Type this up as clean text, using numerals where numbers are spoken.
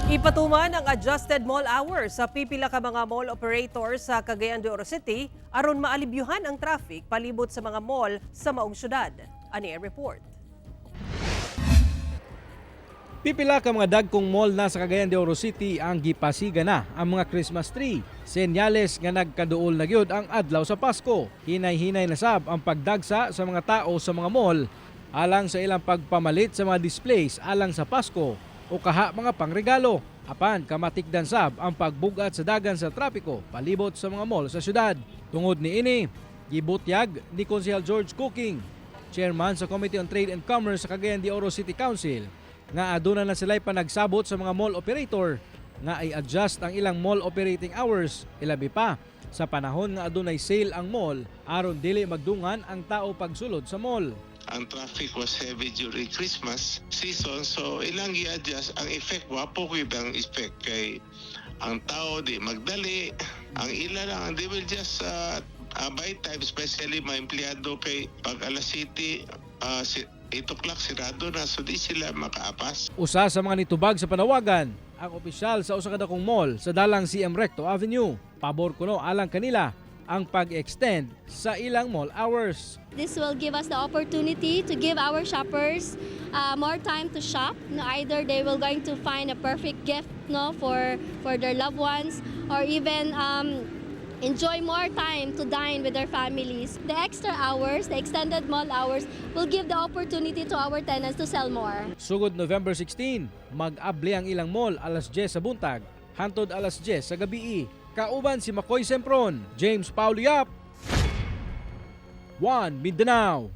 Ipatuman ang adjusted mall hours sa pipila ka mga mall operators sa Cagayan de Oro City aron maalibyuhan ang traffic palibot sa mga mall sa maong syudad. Ani ang report. Pipila ka mga dagkong mall na sa Cagayan de Oro City ang gipasiga na ang mga Christmas tree. Senyales nga nagkaduol na gyud ang adlaw sa Pasko. Hinay-hinay na sab ang pagdagsa sa mga tao sa mga mall alang sa ilang pagpamalit sa mga displays alang sa Pasko o kaha mga pangregalo. Apan kamatikdan sab ang pagbugat sa dagan sa trapiko palibot sa mga mall sa syudad. Tungod niini, gibutyag ni Konsehal George Cooking, chairman sa Committee on Trade and Commerce sa Cagayan de Oro City Council, nga aduna na sila'y panagsabot sa mga mall operator nga i-adjust ang ilang mall operating hours, ilabi pa sa panahon nga adunay sale ang mall, aron dili magdungan ang tao pagsulod sa mall. Ang traffic was heavy during Christmas season, so ilang gi-adjust. Ang effect, wa po gyud ang effect kay ang tao di magdali, ang ila lang, they will just buy time, especially mga empleyado, kay pag alas 7, 8 o'clock sirado na, so di sila makaapas. Usa sa mga nitubag sa panawagan, ang opisyal sa usa ka dakong mall sa dalang CM Recto Avenue. Pabor kuno alang kanila ang pag-extend sa ilang mall hours. This will give us the opportunity to give our shoppers more time to shop. No, either they will going to find a perfect gift, no, for their loved ones or even enjoy more time to dine with their families. The extra hours, the extended mall hours, will give the opportunity to our tenants to sell more. Sugod November 16, mag-abli ang ilang mall alas 10 sa buntag hantod alas 10 sa gabii. Kauban si Makoy Sempron, James Paulo Yap, 1 Mindanao.